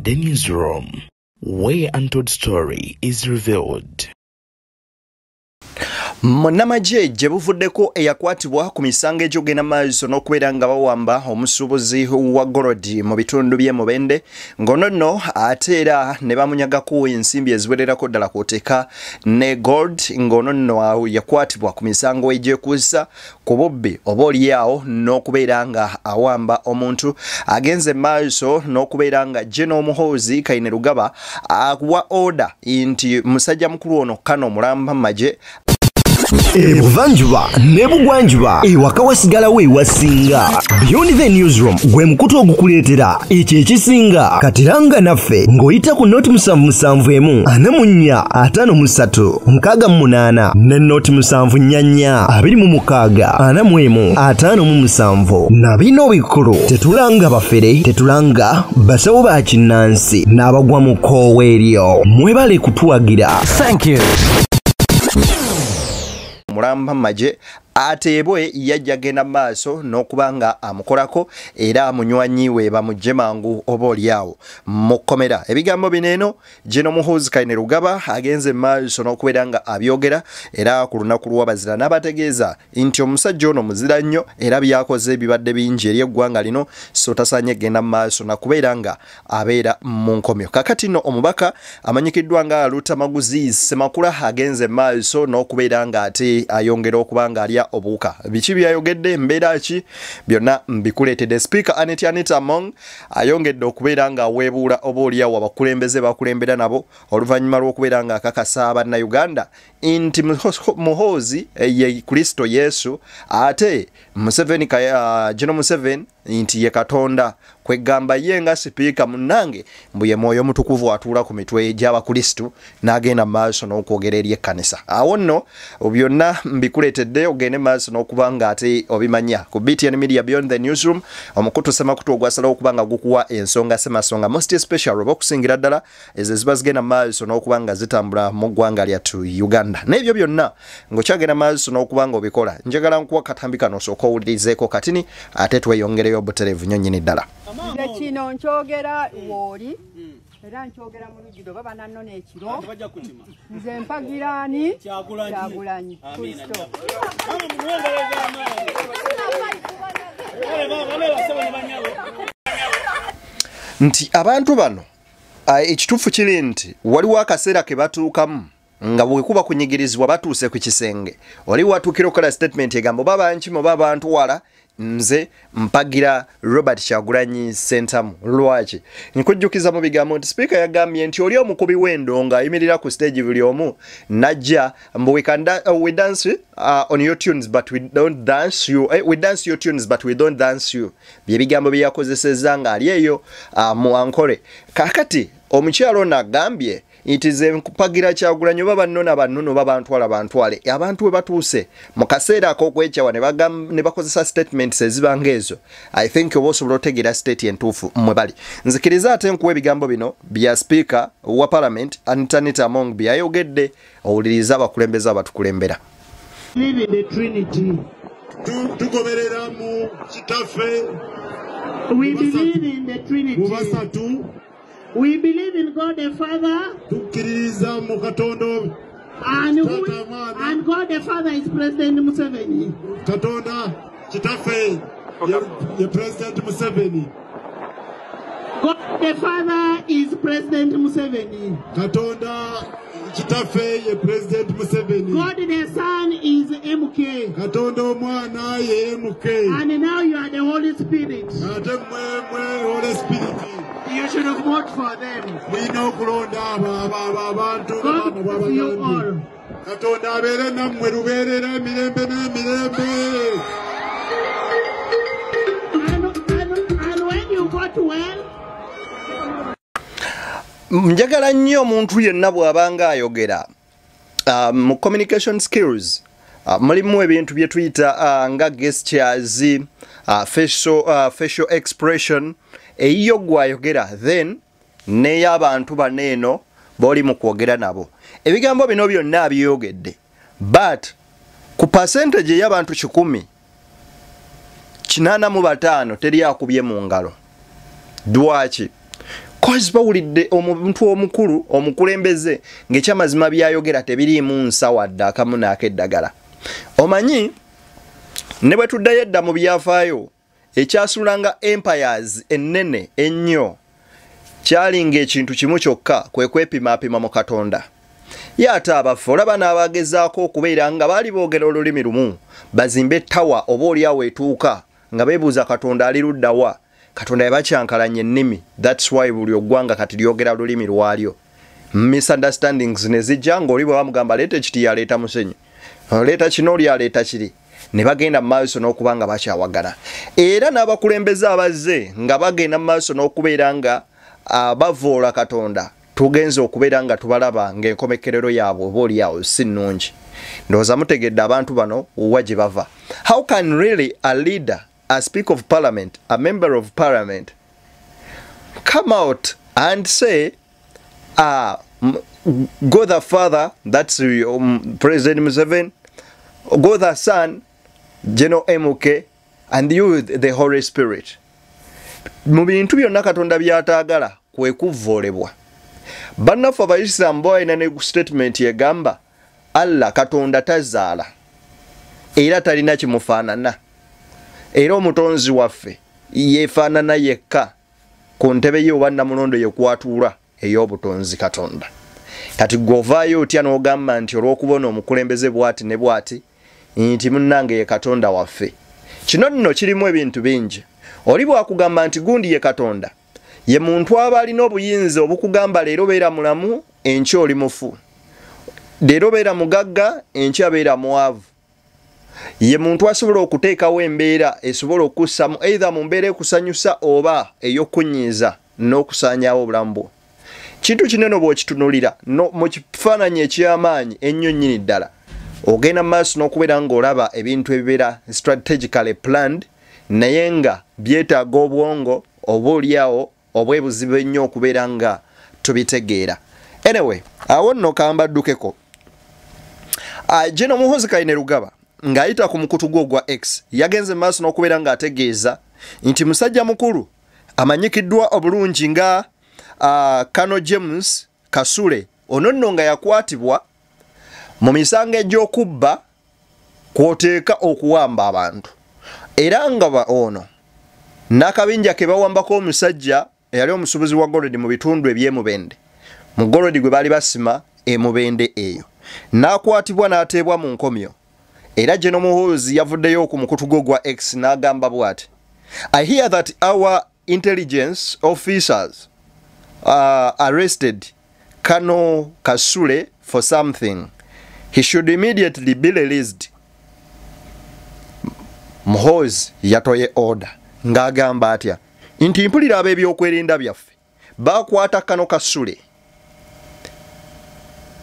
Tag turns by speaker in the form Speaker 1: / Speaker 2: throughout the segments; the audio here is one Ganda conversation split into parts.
Speaker 1: The Newsroom, where untold story is revealed.
Speaker 2: Munnamagye gye buvuddeko eyakwatibwa ku misango egy'okugenda maaso n'okubeera nga bawamba omusuubuzi wa gold mu bitundu by'e Mubende, ng'ono nno ate era ne bamunyagako ensimbi eziwererako ddala kw'oteeka ne gold, ng'ono nno yakwatibwa ku misango egyekuusa ku bubbi oba oliawo n'okubeera nga awamba omuntu. Agenze maaso n'okubeera nga General Muhoozi Kainerugaba akuwa order nti musajja mukulu ono kano mulamba magye.
Speaker 3: Ebuvanjuba n'ebugwanjuba ewaka wasigalawo ewasinga. Beyond the Newsroom gwe mukutu ogukuleetera ekyo ekisinga. Katiranga naffe ng'oyita ku 071 44 53 68 ne 074 26 41 57. Na bino bikulu tetulanga bafere, tetulanga basawo ba kinnansi n'abagwa mu kkoowe eryo. Mwebale kutuwagira.
Speaker 4: Thank you.
Speaker 2: Mulamba magye ateebwe yajja genda maaso n'okuba nga amukolako era munywanyi we bamugye mangu oba oliawo mu kkomera. Ebigambo bino eno General Muhoozi Kainerugaba agenze maaso n'okubeera nga abyogera era ku lunaku lw'abazira n'abategeeza nti omusajja ono muzira nnyo era byakoze bibadde bingi eri eggwanga lino, so tasaanye genda maaso nakubeera nga abeera mu nkomyo. Kakati nno omubaka amanyikiddwa nga Luttamaguzi Ssemakula agenze maaso n'okubeera nga ate ayongera okuba nga alya obuwuka. Biki byayogedde, mbeera ki, byonna mbikuleetedde. Speaker Annet Anita Among ayongedde okubeera nga aweebuula oba oliawo abakulembeze bakulembera nabo oluvannyuma lw'okubeera nga akakasa Bannayuganda nti Muhoozi ye Kristo Yesu ate Museveni General Museveni nti ye Katonda. Kwegamba ye nga sipiika munnange mbu ye mwoyo mutukuvu atuula ku mitwe gy'Abakristu n'agenda maaso n'okwogera eri ekkanisa. Awo nno byonna mbikuleetedde ogende maaso n'okuba nga ate obimanya ku BTN Media Beyond the Newsroom, omukutu ssemakutu ogwasalawo okuba nga gukuwa ensonga ssemasonga most special oba okusingira ddala ezo eziba zigenda maaso n'okuba nga zitambula mu ggwanga lyattu Uganda. N'ebyo byonna ng'okyagenda maaso n'okuba nga obikola, njagala nkuwa katambi kano osooka owulirizeeko katini ate tweyongereyo obutereevu nnyo nnyini ddala.
Speaker 5: Nze kino nkyogera wooli era nkyogera mu lujjudo baba nannona ekiro. Nze mpagiraani Kyagulanyi Kristo.
Speaker 2: Nti abantu bano ekituufu kiri nti waliwo akaseera ke batuukamu nga bwekuba kunyigirizibwa batuuse ku kisenge. Oli watuukira okukola statement egamba oba bankima oba bantwala, nze mpagira Robert Kyagulanyi Ssentamu. Lwaki? Nkujjukiza mu bigambo nti speaker yagambye nti oli omukubi w'endongo ayimirira ku stage buli omu najja mbu we dance on your tunes but we don't dance you, we dance your tunes but we don't dance you. Bye bigambo bye yakozesezza ng'ali eyo mu Ankole. Kaakati omukyalo ono agambye nti nze nkupagira Kyagulanyi oba bannona bannono oba bantwala bantwale. Abantu we batuuse mu kaseera ak'okwekyawa ne bakozesa statements eziba ng'ezo, I think oba osobola otegeera state entuufu mwe bali. Nzikiriza ate nkuwa ebigambo bino bya Speaker wa Parliament Annet Anita Among byayogedde, owulirize abakulembeze abatukulembera.
Speaker 6: Believe in the Trinity.
Speaker 7: Tugoberera mu Kitaffe.
Speaker 6: We believe in the Trinity.
Speaker 7: Mu basatu.
Speaker 6: We believe in God the Father.
Speaker 7: Tukkiririza mu Katonda.
Speaker 6: And God the Father is President Museveni.
Speaker 7: Katonda Kitaffe ye President Museveni.
Speaker 6: God the Father is President Museveni.
Speaker 7: Katonda Kitaffe ye President Museveni.
Speaker 6: God the Son is MK.
Speaker 7: Katonda Omwana ye MK.
Speaker 6: And now you are the Holy Spirit.
Speaker 7: Ate mwe Holy Spirit.
Speaker 6: You should have voted for them.
Speaker 7: Mulina okulonda abantu.
Speaker 6: God bless you all.
Speaker 7: Katonda abeere nammwe lubeerera emirembe n'emirembe.
Speaker 6: And when you got well,
Speaker 2: njagala nnyo omuntu yenna bw'abanga ayogera mu communication skills mulimu ebintu bye tuyita nga gestures, facial expression eyiyo gwayogera then n'ey'abantu bano eno b'oli mu kwogera nabo. Ebigambo bino byonna abyogedde, but ku percentage ey'abantu 100, 85 teri akubye mu ngalo. Lwaki? Cause bawulidde omuntu omukulu omukulembeze ng'ekyamazima byayogera tebiriimu nsa wadde akamu n'akeddagala. Omanyi ne bwe tuddayo edda mu byafaayo, ekyasulanga empires ennene ennyo kyalinga ekintu kimu kyokka, kwe kwepimaapima mu Katonda. Ye ate abaffe olaba n'abagezaako okubeera nga baali boogera olulimi lumu, bazimbe ettawa oba oliawo etuuka nga beebuuza Katonda ali ludda wa. Katonda yabakyankalanya ennimi. That's why buli oggwanga kati lyogera lulimi lwalyo. Misunderstandings ne zijja ng'oli bwe bamugamba leeta ekiti yaleeta musenyu, leeta kino oli aleeta kiri, ne bagenda mu maaso n'okuba nga bakyawagana. Era n'abakulembeze abazze nga bagenda mu maaso n'okubeera nga bavoola Katonda, tugenze okubeera nga tubalaba ng'enkomekerero yaabwe oba oliawo si nnungi. Ndowooza mutegedde abantu bano wa gye bava. How can really a leader, a speaker of parliament, a member of parliament come out and say, God the Father, that's President Museveni, God the Son, General MK, and you the Holy Spirit? Mu bintu byonna Katonda by'ataagala kwe kuvvoolebwa. Bannaffe Abayisiraamu bo balina ne statement egamba Allah Katonda tazaala era talina kimufaanana, era omutonzi waffe yeefaanana yekka ku ntebe ye oba nnamulondo ye kwatuula ey'obutonzi Katonda. Kati ggwe ovaayo otya n'ogamba nti olw'okubona omukulembeze bw'ati ne bw'ati nti munnange ye Katonda waffe? Kino nno kirimu ebintu bingi. Oli bw'akugamba nti gundi ye Katonda, ye muntu aba alina obuyinza obukugamba leero beera mulamu, enkya oli mufu, leero beera mugagga, enkya beera mwavu. Ye muntu asobola okuteekawo embeera esobola okussamu either mu mbeera ekusanyusa oba ey'okunyiiza n'okusaanyaawo obulamu bwo. Kintu kinene bw'okitunulira mu kifaananyi eky'amaanyi ennyo nnyini ddala, ogenda mu maaso n'okubeera ng'olaba ebintu ebibeera strategically planned, naye nga byetaaga obwongo oba oliawo obwebuzibu ennyo okubeera nga tubitegeera. Anyway, awo nno kambaddukeko. General Muhoozi Kainerugaba ng'ayita ku mukutu gwe ogwa X yagenze mu maaso n'okubeera ng'ategeeza nti musajja mukulu amanyikiddwa obulungi nga Colonel James Kasule, ono nno nga yakwatibwa mu misango egy'okubba kw'oteeka okuwamba abantu, era nga ono n'akabinja ke bawambako omusajja eyali omusuubuzi wa golodi mu bitundu eby'Emubende, mu golodi gwe baali basima Emubende eyo, n'akwatibwa n'ateebwa mu nkomyo. Era General Muhoozi yavuddeyo ku mukutu gwe ogwa X n'agamba bw'ati: I hear that our intelligence officers arrested Colonel Kasule for something. He should immediately be released. Muhoozi yatoye order ng'agamba atya nti mpulira ab'ebyokwerinda byaffe bakwata Colonel Kasule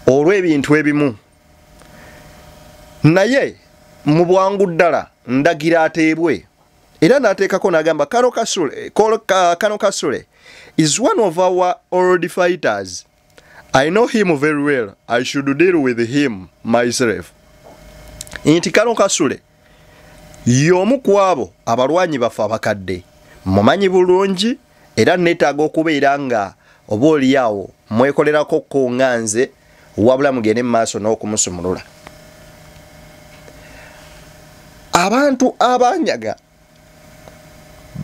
Speaker 2: olw'ebintu ebimu, naye mu bwangu ddala ndagira ateebwe. Era n'ateekako n'agamba Colonel Kasule is one of our old fighters. I know him very well. I should deal with him myself. Nti Colonel Kasule y'omu ku abo abalwanyi baffe abakadde, mumanyi bulungi, era neetaaga okubeera nga oba oliawo mwekolerako ko nga nze, wabula mugende mu maaso n'okumusumulula. Abantu abanyaga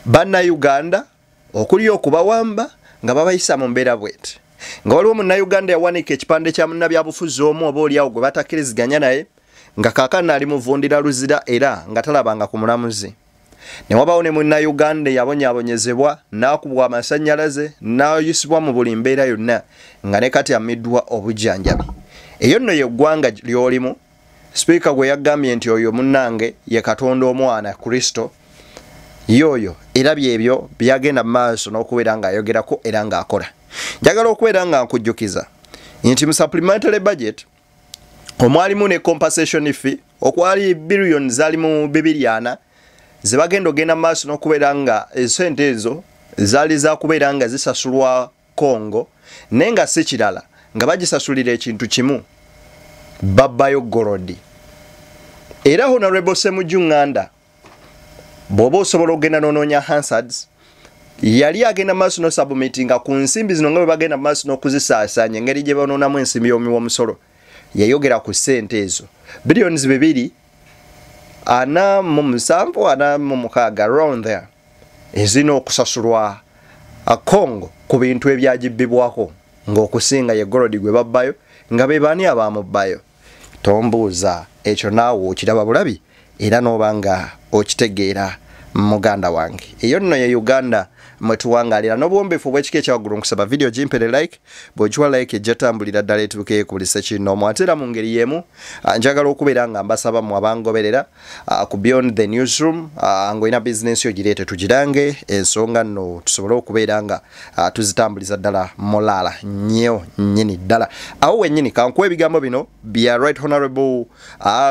Speaker 2: Bannayuganda okuli okubawamba nga babayisa mu mbeera bweti, nga waliwo munnayuganda yawanika ekipande kya munnabyabufuzi omu oba oliawo gwe batakkiriziganya naye, nga kaakano ali muvundira luzira era nga talabanga ku mulamuzi. Ne wabawo ne munnayuganda eyabonyaabonyezebwa n'akubwa amasannyalaze n'ayisibwa mu buli mbeera yonna, nga ne kati amiddwa obujjanjabi. Eyo nno y'eggwanga ly'olimu. Sipiika gwe yagambye nti oyo munnange ye Katonda omwana Kristo y'oyo, era byebyo byagenda mu maaso n'okubeera ng'ayogerako era ng'akola. Njagala okubeera nga nkujjukiza nti mu supplementary budget omwalimu ne compensation fee okwali billion zaali mu 240 ze bagenda ogenda mu maaso n'okubeera nga esente ezo zaali zakubeera nga zisasulwa Congo, naye nga si kirala nga bagisasulira ekintu kimu, babbayo golodi. Era Honorable Ssemujju Nganda, bw'oba osobola okugenda n'onoonya Hansards, Yali agenda maaso n'osubmittinga ku nsimbi zino nga bwe bagenda maaso n'okuzisaasaanya, engeri gye banoonamu ensimbi y'omuwi w'omusolo. Yayogera ku ssente ezo billions 247, 46, around there, ezirina okusasulwa Congo ku bintu ebyagibbibwako, ng'okusinga ye gold gwe babbayo. Nga be baani abamubbayo? Tombuuza ekyo, naawe okiraba bulabi era n'oba nga okitegeera, muganda wange. Eyo nno ye Uganda mwetuwangalira n'obuwombeefu obw'ekika ekyawaggulu. Nkusaba video gimpere like. Bw'ogiwa like, ejja tambulira ddala etuukeyo ku buli ssekinnoomu. Ate era mu ngeri y'emu njagala okubeera nga mbasaba mu abangoberera ku Beyond the Newsroom, ng'olina bizinensi yo gireete tugirange, ensonga nno tusobole okubeera nga tuzitambuliza ddala mulaala nnyo nnyini ddala. Awo wennyini kankuwa ebigambo bino bya Right Honorable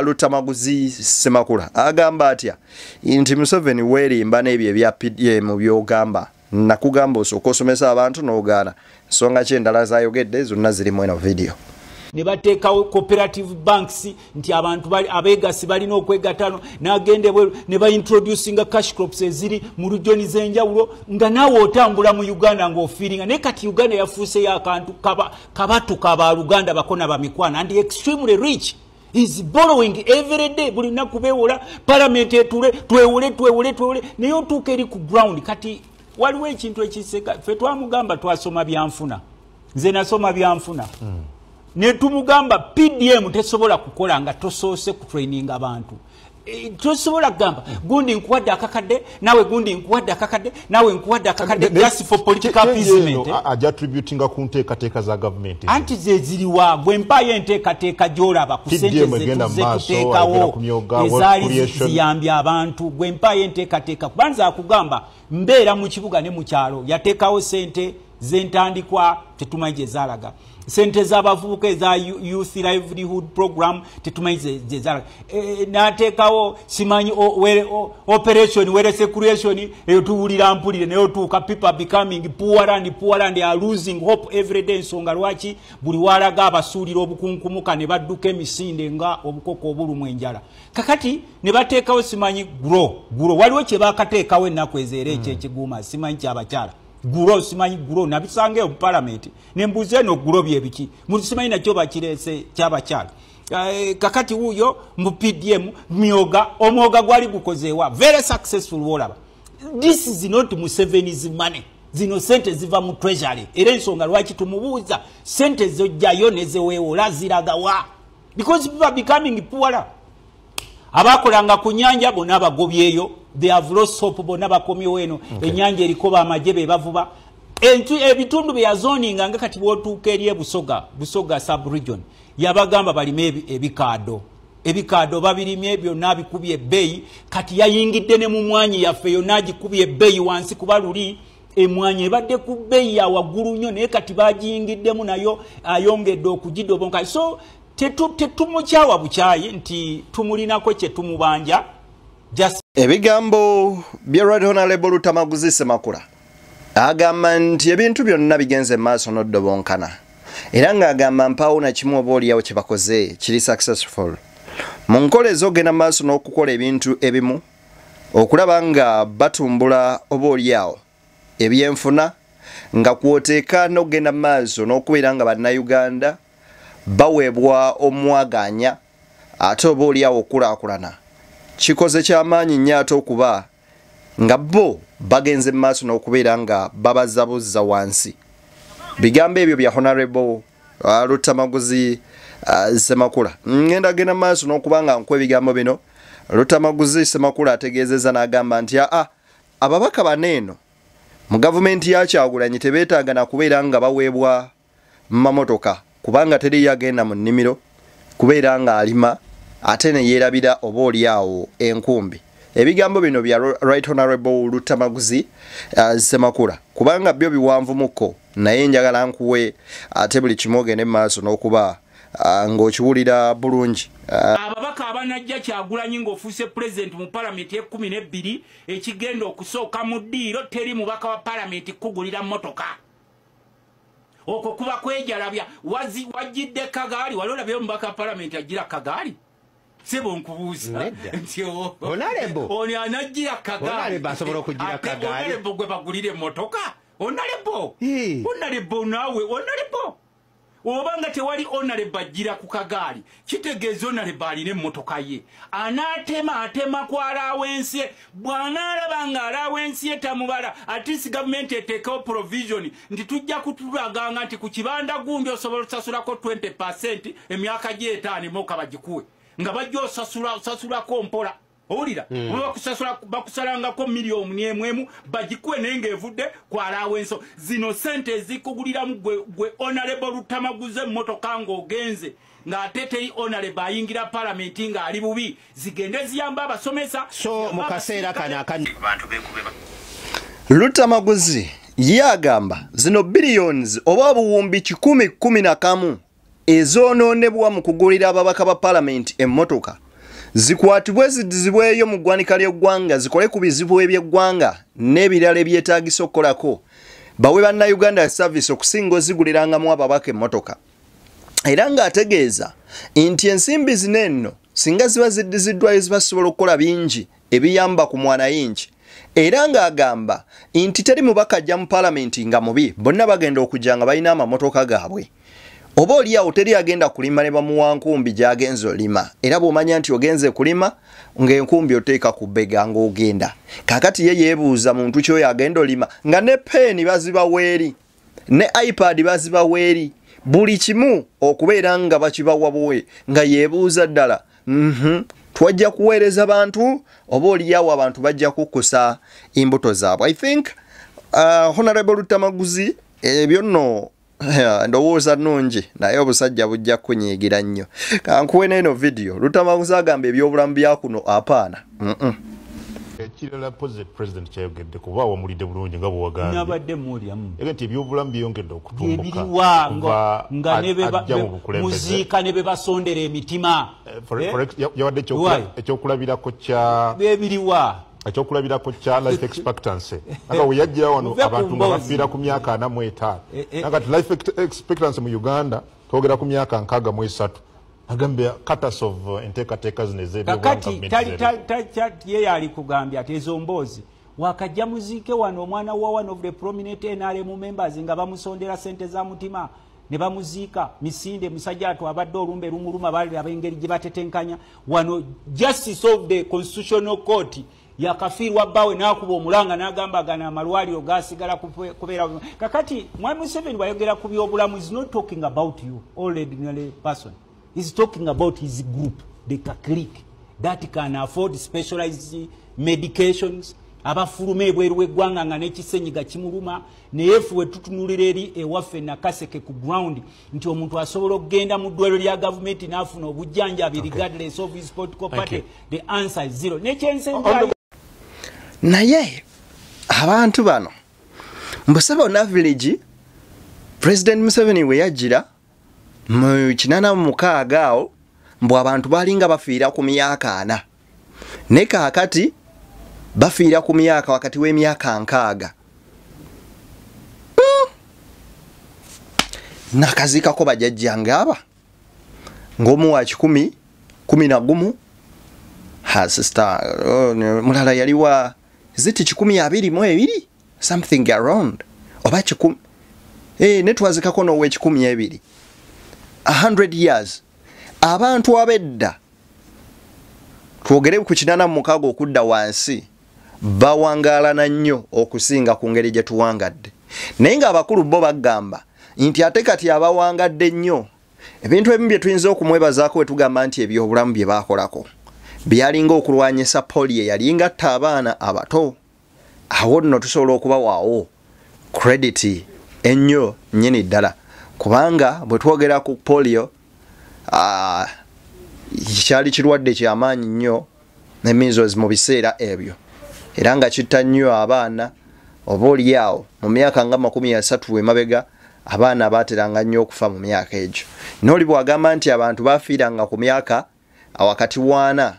Speaker 2: Lutamaguzi Ssemakula. Agamba atya? Nti Museveni weerimba n'ebyo ebya PDM by'ogamba. Nakugamba osooka osomesa abantu n'ogaana. Ensonga ki endala zayogedde? Zonna zirimu eno video.
Speaker 4: Ne bateekawo cooperative banks nti abantu abeegasi balina okwegattano. N'agenda ebweru ne baintroducinga cash crops eziri mu region z'enjawulo, nga naawe otambula mu Uganda ng'ofeelinga. Naye kati Uganda yafuuseyo akantu kabatu kabaluganda bakona bamikwano, and extremely rich is borrowing every day. Buli lunaku beewola, parliament etule, twewole, twewole, twewole, naye otuuka eri ku ground. Kati waliwo ekintu ekiseka. Ffe twamugamba twasoma byanfuna, nze nasoma byanfuna. Ne tumugamba PDM tesobola kukola nga tosoose kutraininga abantu. Tosobola kugamba gundi nkuwadde akakadde, naawe gundi nkuwadde akakadde, naawe nkuwadde akakadde, just for political appeasement.
Speaker 8: Ajja attributinga ku nteekateeka za gavumenti.
Speaker 4: Anti ze ziriwa? Gwe mpaayo enteekateeka gy'olaba ku sente zetuteekawo ezaali ziyambye abantu. Gwe mpaayo enteekateeka, kubanza akugamba mbeera mu kibuga ne mu kyalo. Yateekawo sente z'entandikwa, tetumanyi gye zaalaga. Sente z'abavubuka eza youth livelihood program, tetumanyi gye zaalaga. N'ateekawo simanyi operation wealth creation, eyo tuwulira mpulire, naye otuuka people are becoming poorer and poorer and are losing hope every day. Ensonga lwaki buli walaga abasuulira obukunkumuka ne badduka emisinde nga obukoko obulumwa enjala. Kakati ne bateekawo simanyi grow grow, waliwo kye bakateekawo ennaku ezo era ekyo ekiguuma simanyi kyabakyala grow, simanyi grow, nabisanga eyo mu palamenti nembuuza eno grow byebiki, simanyi nakyo bakireese kyabakyala. Kakati wuuyo mu PDM myoga, omwoga gwali gukozeewa very successful. Wolaba, this is not Museveni's money. Zino sente ziva mu treasury, era ensonga lwaki tumubuuza sente zojjayo nezeweewola ziragawa, because people are becoming poorer. Abakolanga ku nyanja bonna bagobyeyo, they have lost hope, bonna bakomyewo eno. Ennyanja eriko bamagye be bavuba. Ebitundu bye yazoninga, nga kati bwotuuka eri ebusoga, Busoga sub region, yabagamba balime ebikaado. Ebikaado babirimye byonna bikubye ebbeeyi. Kati yayingidde ne mu mwanyi yaffe, yonna agikubye ebbeeyi wansi, kuba luli emwanyi ebadde ku bbeeyi ya waggulu nnyo, naye kati bagiyingiddemu nayo ayongedde okugidobonka. So tetumukyawa bukyayi nti tumulinako kye tumubanja. Just
Speaker 2: Ebigambo bya Right Honorable Lutamaguzi Ssemakula, agamba nti ebintu byonna bigenze maaso n'oddobonkana, era ng'agamba mpaawo na kimu oba oliawo kye bakoze kiri successful mu nkola ez'ogenda maaso n'okukola ebintu ebimu okulaba nga batumbula oba oliawo ebyenfuna, nga kwoteeka n'okugenda mu maaso n'okubeera nga Bannayuganda baweebwa omwaganya ate oba oliawo okulaakulana. Kikoze kyamaanyi nnyo ate okuba nga bo bagenze mu maaso n'okubeera nga babazabuzza wansi. Bigambo ebyo bya Honorable Lutamaguzi Ssemakula. Ngenda genda maaso n'okuba nga nkuwa ebigambo bino. Lutamaguzi Ssemakula ategeezezza n'agamba nti aa, ababaka baneeno mu gavumenti ya Kyagulanyi tebeetaaga na kubeera nga baweebwa mamotoka, kubanga teriyo agenda mu nnimiro kubeera nga alima ate ne yeerabira oba oli awo enkumbi. Ebigambo bino bya Right Honorable Lutamaguzi Ssemakula, kubanga byo biwanvumuko, naye njagala nkuwe ate buli kimu ogende mu maaso n'okuba ng'okiwulira bulungi.
Speaker 4: Ababaka abanajja Kyagulanyi ng'ofuuse pulezidenti mu palamenti e12, ekigenda okusooka mu ddiiro, teri mubaka wa palamenti kugulira mmotoka. Okwo kuba kwejalabya. Wajjidde kagaali, wali olabye omubaka wa palamenti agira kagaali?
Speaker 9: Sebo nkubuuza nti ono anajjira kagaali,
Speaker 10: Honorable asobola okugira kagaali,
Speaker 9: honorable gwe bagulira emmotoka, honorable honorable naawe honorable obanga tewali honorable ajjira ku kagaali, kitegeeza honorable alina emmotoka ye, anaatema atema ku allowance ye, bw'anaalaba nga allowance ye tamubala, at least gavumenti eteekewo provision nti tujja kutulaganga nti ku kibanda gundi osobola osasulako 20% emyaka gy'etaano emmotoka bagikuwe, nga bajja osasulako mpola. Owulira, bakusalangako 1,100,000 bagikuwe naye ng'evudde ku allowance. Zino sente ezikuguliramu gwe honorable Lutamaguzi emmotoka ng'ogenze, ng'ate teri honorable ayingira palamenti ng'ali bubi, zigende ziyamba abasomesa.
Speaker 10: So mu kaseera kano
Speaker 2: Lutamaguzi ye agamba zino billions oba obuwumbi 111 ezoonoonebwa mu kugulira ababaka ba palamenti emmotoka zikwatibwe ziddizibweyo mu ggwanika ly'eggwanga, zikole ku bizibu eby'eggwanga n'ebirala ebyetaagisa okukolako, bawe bannayuganda service okusinga ozigulirangamu ababaka emmotoka. Era ng'ategeeza nti ensimbi zino enno singa ziba ziddiziddwayo zibasobola okukola bingi ebiyamba ku mwanayingi. Era ng'agamba nti teri mubaka ajja mu palamenti nga mubi, bonna bagenda okujja nga balina amamotoka gaabwe. Oba oli awo teri agenda kulima ne bamuwa nkumbi gy'agenze olima, era bw'omanya nti ogenze kulima ng'enkumbi oteeka ku bbega ng'ogenda. Kaakati ye yeebuuza muntu ky'oyo agenda olima, nga ne peeni bazibawa eri, ne iPad bazibawa eri, buli kimu okubeera nga bakibawa buwe, nga yeebuuza ddala twajja kuweereza bantu oba oli awo abantu bajja kukkusa embuto zaabwe. I think Honorable Lutamaguzi ebyo nno ndowooza nnungi, naye obusajja bujja kunyiigira nnyo. Kankuwe n'eno video, Lutamaguzi agamba ebyobulamu bya kuno apaana.
Speaker 8: Ekirala President kyayogedde kuba wamulidde bulungi nga bwewagambye.
Speaker 4: Nabadde muwuliramu.
Speaker 8: Era nti ebyobulamu byeyongedde okutumbuka.
Speaker 4: Ebiriwa nga muziika ne be basondera emitima.
Speaker 8: Yawadde ekyokulabirako kya
Speaker 4: ebiriwa.
Speaker 8: Ekyokulabirako kya life expectancy. Nga we yajjira wano abantu nga bafiira ku myaka 45. Nga kati life expectancy mu Uganda twogera ku myaka 63. Agambye katas of enteekateeka zino
Speaker 4: ez'ebyobulamu. Kakati ye yali kugambye ati ezo mboozi wakajja muziike wano omwana wa one of the prominent NRM members nga bamusondera sente za mutima ne bamuziika misinde, musajja atu abadde olumbe lumuluma bali ab'engeri gye batetenkanya wano. Justice of the Constitutional Court yakafiirwa bbawe n'akuba omulanga n'agamba gano amalwaliro gasigala kubeera. Kakati Mwami Museveni bw'ayogera ku byobulamu is not talking about you ordinary person. He's talking about his group, the clique that can afford specialized medications. Abafuluma ebweru w'eggwanga nga n'ekisenyiga kimuluma, naye ffe tutunulira eri ewaffe Nakaseke ku ground nti omuntu asobola okugenda mu ddwaliro lya gavumenti n'afuna obujjanjabi regardless of his political party. The answer is zero.
Speaker 2: Naye abantu bano mbusaba na village President Museveni we yajjira mu 86 awo mbu abantu balinga bafiira ku myaka 40, ne kaakati bafiira ku myaka wakati w'emyaka 60. Nakazikako bajjajjange aba ng'omu wa 111, ha sister mulala yali wa ziti 122 something around oba 100 netwazikako n'owe 102 100 years. Abantu abedda twogere ku 86 okudda wansi bawangaalana nnyo okusinga ku ngeri gye tuwangadde, naye ng'abakulu bo bagamba nti ate kati abawangadde nnyo ebintu ebimu bye tuyinza okumwebazaako we tugamba nti ebyobulamu bye baakolako byalinga okulwanyisa polio yalinga atta abaana abato. Awo nno tusobola okubawaawo credit ennyo nnyini ddala, kubanga bwe twogera ku polio kyali kirwadde kyamaanyi nnyo ne measles mu biseera ebyo, era nga kitta nnyo abaana. Oba oli awo mu myaka nga 30 emabega abaana baateranga nnyo okufa mu myaka egyo. N'oli bw'agamba nti abantu baafiiranga ku myaka wakati wana,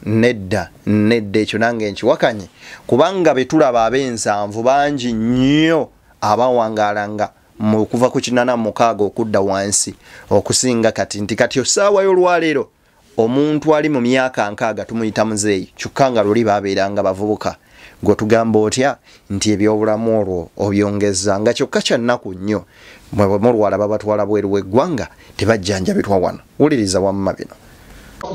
Speaker 2: nedda nedda, ekyo nange nkiwakanye, kubanga be tulaba ab'ensanvu bangi nnyo abawangaalanga mu kuva ku 86 okudda wansi okusinga kati, nti kati osaawayo olwaleero Omuntu ali mu myaka 60 tumuyita muzeeyi, kyokka nga luli babeeranga bavubuka. Gwe tugamba otya nti ebyobulamu olwo obyongeza, nga kyokka kya nnaku nnyo mwe bwe mulwala babatwala bweru w'eggwanga, tebajjanjabirwa wano. Wuliriza wamma bino.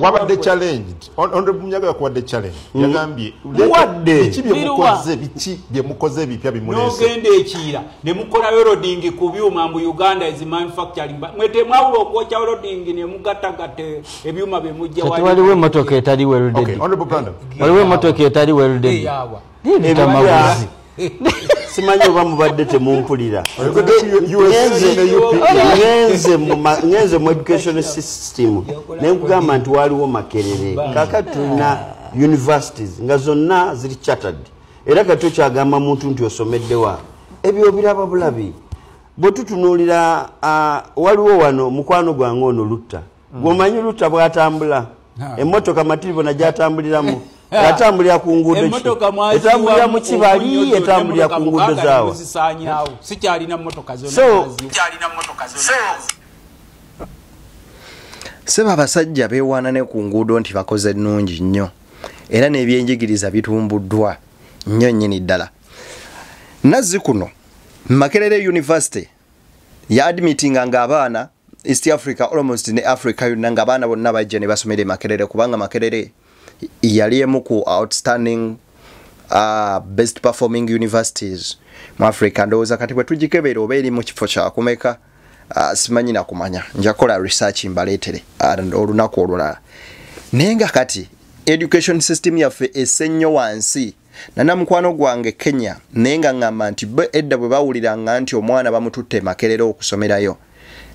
Speaker 8: Wabadde challenged. Honorable Munyaga yakuwadde challenge. Yagambye
Speaker 10: Muwadde.
Speaker 8: Biki bye mukoze, biki bye mukoze ebipya bimuleese?
Speaker 4: N'ogenda ekiira ne mukola welding ku byuma mbu Uganda is manufacturing. Mwe temwawula okwokya welding ne mugattagatta ebyuma bye mujja
Speaker 11: Kati waliwo emmotoka etali welded.
Speaker 8: Okay, Honorable Brandon.
Speaker 11: Waliwo emmotoka etali welded.
Speaker 4: Eyawa.
Speaker 11: Ebitamaguzi.
Speaker 10: Simanyi oba mubadde temumpulira.
Speaker 8: USA ne UPE.
Speaker 10: Ngenze mu education system ne nkugamba nti waliwo Makerere. Kaakati tulina universities nga zonna ziri chartered, era kati okyagamba muntu nti osomeddewa, ebyo obiraba bulabi. Bwe tutunuulira, waliwo wano mukwano gwange ono Lutta. Gwomanyi Lutta bw'atambula, emmotoka matiribona gy'atambuliramu, atambulira ku nguudo ki?
Speaker 4: Emmotoka
Speaker 10: Etambulira mu kibali, etambulira ku nguudo zaawa.
Speaker 4: Muzisaanyaawo. Sikyalina mmotoka zonna.
Speaker 2: Seba abasajja beewaana ne ku nguudo nti bakoze ennungi nnyo, era n'ebyenjigiriza bitumbuddwa nnyo nnyini ddala. Nazzi kuno Makerere University ya admittinga nga abaana East Africa almost ne Africa yonna, nga abaana bonna bajja ne basomera e Makerere, kubanga Makerere yali emu ku outstanding best performing universities mu Africa. Ndowooza kati bwe tugikebera oba eri mu kifo kyakumeka, simanyi na kumanya, nja kukola research mbaleetere olunaku olulala. Naye nga kati education system yaffe esse nnyo wansi. Nana mukwano gwange Kenya, naye nga ŋŋamba nti bo edda bwe bawuliranga nti omwana bamututte e Makerere okusomerayo,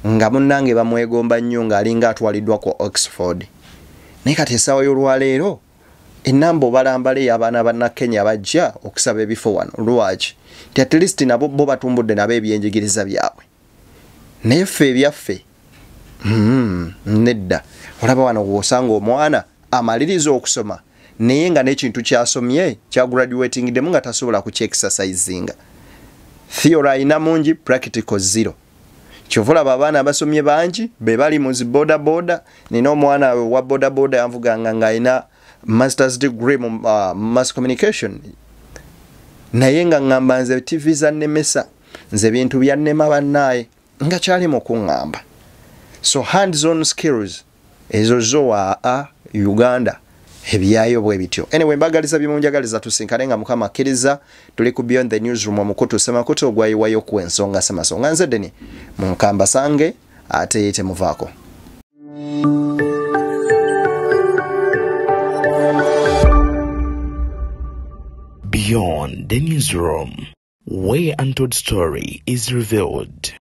Speaker 2: nga munnange bamwegomba nnyo ng'alinga atwaliddwa ku Oxford. Naye kati essaawa y'olwaleero ennamba obalambala ey'abaana bannakenya bajja okusaba ebifo wano. Lwaki? Nti at least nabo bo batumbudde nabo ebyenjigiriza byabwe, naye ffe ebyaffe nedda. Olaba wano w'osanga omwana amaliriza okusoma, naye nga n'ekintu ky'asomye kya graduatingiddemu nga tasobola kukyexercisinga. Theory ayina mungi, practical zero. Kyova olaba abaana abasomye bangi be bali mu zi boda boda. Nina omwana wa boda boda yanvuganga ng'alina masters degree mu mass communication, naye nga ŋŋamba nze TV zannemesa, nze ebintu byannema bannaaye, nga kyali mu kuŋŋamba. So hands on skills ezo zo a Uganda ebyayo bwe bityo. Anyway, mbagaliza byemunjagaliza, tusinkane nga Mukama akkiriza. Tuli ku Beyond the Newsroom, omukutu semakutu ogwayiwayo ku ensonga semasonga. Nze Deni munkamba sange, ate temuvaako.
Speaker 1: Beyond the Newsroom, where untold story is revealed.